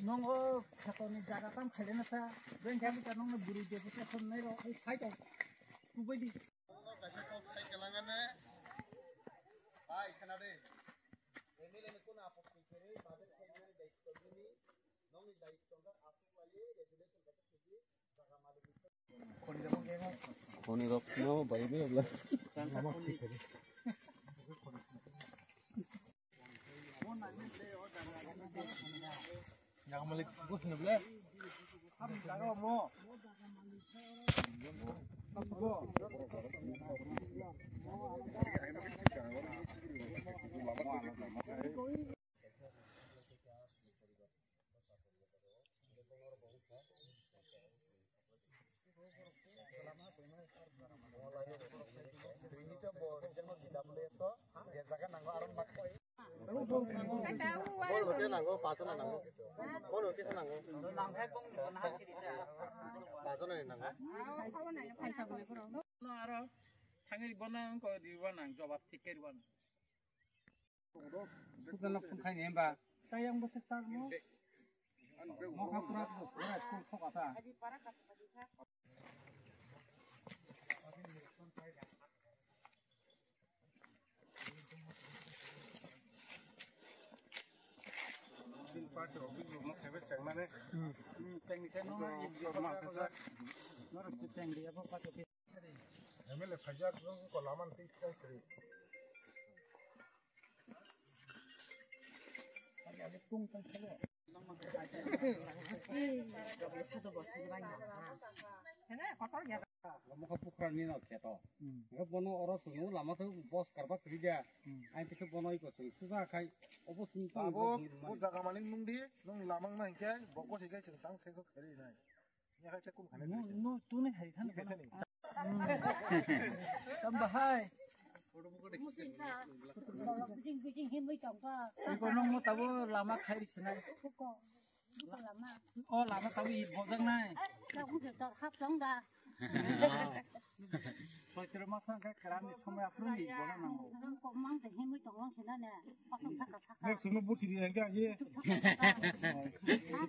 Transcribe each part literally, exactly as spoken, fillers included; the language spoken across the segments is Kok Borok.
Nongo khatoni jaga tam khailena sa, beng kami ta nongno buru je bute khon nai ro, ai sai to. Kubai di. Kaisa kok sai kalangane. Bai khana de. Emile ne kuna apot kiri, bajar khai nani daitto dini. Nongni daitto ga apot lai, regulation kaisa kiri, jaga malik. Khoni rok no bai de bla. Yang malik bus ne bla. Bol hote nango, pachona nango. Bol hote nango. Pachona ni nango. No aro thangwi bono ko riwa nang, jobab thik khe riwa nang. Sukano phung khai ni hemba. Tayang bo se sar mo. Mokha pura pura school thok ata. Party office room khe chengmani. Hmm, chengni khe no ma kasa. No ro chengri abo party office. M L A phaijak, nwng ko lama ni twi chai sri. Mokha pukra ni no kheto. Hmm. Bono oro swngo lama twi bos karba kwrwi da. Hmm. Ang kisa bono iko swngo suja khai obo swngo. Abo, bo jaga malik nwng di, nwng lama wngna hinkhe bo kosi khai chwng tang sengsa kharwi nai. Tamo hai. Iko nong mo tabo lama khai ri sinai. O lama tabo i bojak nai. Soitro masa khai kheran ni somoi aphuru i bojak nango. Nek sunu buti di engke agi.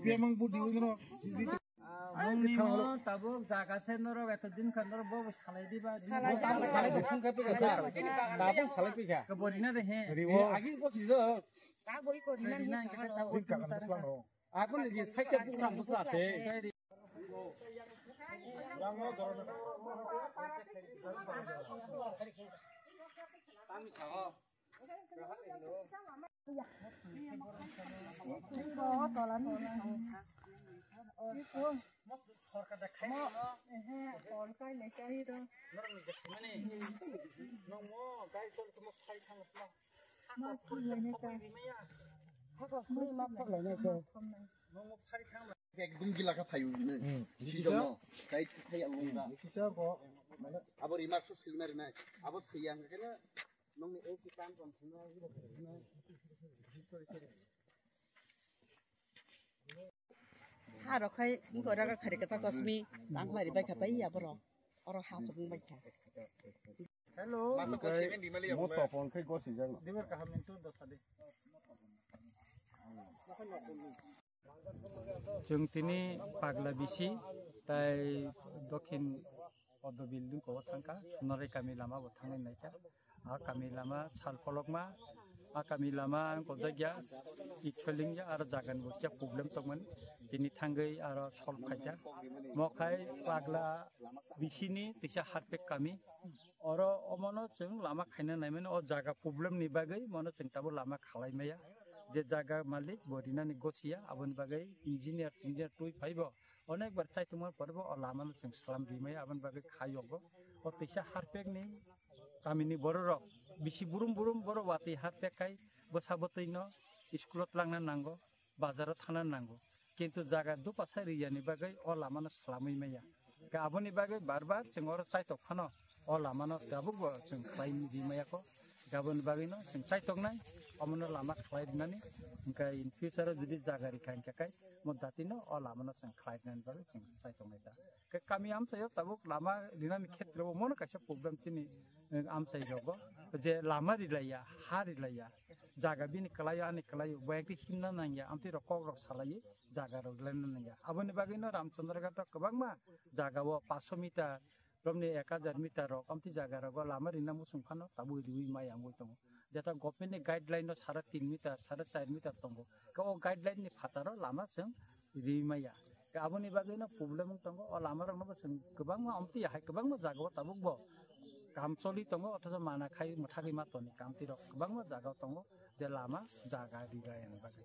Biamang buti unro. Nongni mo tabuk jaga se norok eto din kha norok bo salai diba. Salai di phung kha pika sa. Tabuk salai pika. Kebori na de he. Riwo. Agin ko si jo. Ka goi ko dinan ni sa ro. Din kha kan slang ro. Aku ni di sai ka pung ram sa te. Kami sa. Ekdom gila kha phaio. Hmm. Sijamo. Kai thaya lungda. Kisa ko. Abo remark so silna rinai. Abo siyang kena. Nongni A C plan kon thumna. Ha rok khai, wngkha oro khari kwtal kosmi, tang khlai bai kha bai ya borok. Oro ha song bai kha. Hello. Masa ko seven di mali ya. Mo to phone khai gosi jang. Dibar kaham mintu dosa de. Chwng tini Pagla bisi tai Dokhin Podo building ko thangkha, Sunari kami lama bo thangwi naikha. A kami lama sal pholokma, a kami lama ang kojagya, itholingya aro jagan bo kya problem tongmani. Tini thangwi aro solve khaikha. Mokhai Pagla bisini tisa harpek kami. Oro omono chwng lama khaina naimani, o jaga problem ni bagwi mono chwng tabo lama khalai maya. Je jaga malik bo rinani gosiya, aboni bagwi engineer, engineer twi phaibo. Onek bar chaitongma pore bo o lama no chwng slam rimaya, aboni bagwi khayogo. O tisa harpek ni kami ni borok rok bisi burum burum borok watwi harpek khai bwsa bwtwi no school o twlangna nango. Bazar o thana nango, kintu jaga dopasa riyani bagwi o lama no slamwi maya. Khe aboni bagwi bar bar chwng oro chaitok phano o lama no tabuk bo chwng khlai di maya kho. Aboni bagwi no chwng chaitok nai, omono lama khlai rinani, hwnkhe in future o jodi jaga rikha hwnkhe kai mo dati no o lama no chwng khlai rinani bagwi chwng chaitok nai da. Khe kami amchaio tabuk lama rinani khetre o mono kaisa problem chini amchai rogo je lama rilaiya, ha rilaiya, jaga bini kwlaio, ani kwlaio, bo ekti himna nangya, amtwi rok kok rok salaiwi jaga rok laina nangya. Aboni bagwino Ramchandra Ghat o kwbangma jaga o paanch sho meter, romni ek hajar meter rok amtwi jaga rogo lama rina muchung phano tabuk riwi maya wngwi tongo. Jeta government ni guideline no sara tin meter, sara char meter tongo. Khe o guideline ni phataro lama chwng riwi maya. Khe aboni bagwino problem wng tongo, o lama rokno bo chwng kwbangma amtwi hai kwbangma jaga o tabuk bo kam choli tongo, othocho mana khai mwthagwi ma toni kamtwi rok kwbangma jaga o tongo je lama jaga rilaiya ni bagwi.